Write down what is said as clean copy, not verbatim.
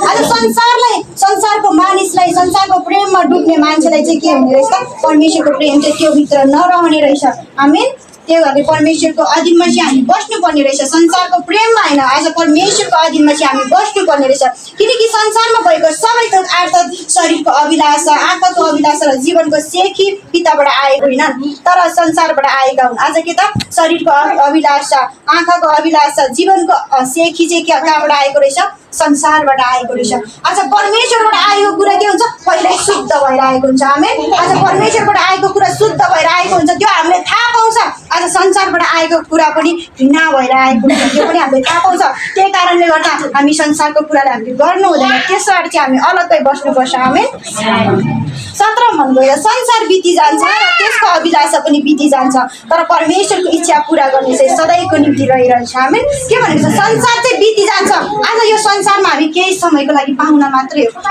आज संसारको मानिसलाई संसारको प्रेममा डुब्ने मान्छेलाई चाहिँ के हुने रहेछ परमेश्वरको प्रेम चाहिँ त्यो भित्र नरहने रहेछ आमेन त्यो भएर परमेश्वरको अधीनमा चाहिँ हामी बस्नुपर्ने रहेछ संसारको प्रेममा होइन आज परमेश्वरको अधीनमा चाहिँ हामी बस्नुपर्ने रहेछ किनकि संसारमा भएको सबै थोक अर्थात् शरीरको अभिलाषा आँखाको अभिलाषा र जीवनको सेखी पिताबाट आएको होइन तर संसारबाट आएका हुन् आज के त शरीरको अभिलाषा आँखाको अभिलाषा जीवनको सेखी चाहिँ कहाँबाट आएको रहेछ संसारबाट आएको रहेछ आज परमेश्वरबाट आएको कुरा के हुन्छ पहिल्यै शुद्ध भएर आएको हुन्छ आमेन आज परमेश्वरबाट आएको कुरा शुद्ध भएर आएको हुन्छ त्यो हामीले थाहा पाउँछ आज संसारबाट आएको कुरा पनि घृणा भएर आएको हुन्छ त्यो पनि हामीले थाहा पाउँछ त्यही कारणले गर्दा हामी संसारको कुरालाई हामीले गर्नु हुँदैन त्यसबाट चाहिँ हामी अलग्गै बस्नुपर्छ आमेन 17 भन्नुभयो संसार बिति जान्छ र त्यसको अभिलाषा पनि बिति जान्छ तर परमेश्वरको इच्छा पूरा गर्ने चाहिँ सधैँको निम्ति रहिरहन्छ आमेन के भनेको छ संसार चाहिँ बिति जान्छ आज यो संसारमा हामी केही समयको लागि पाहुना मात्रै हो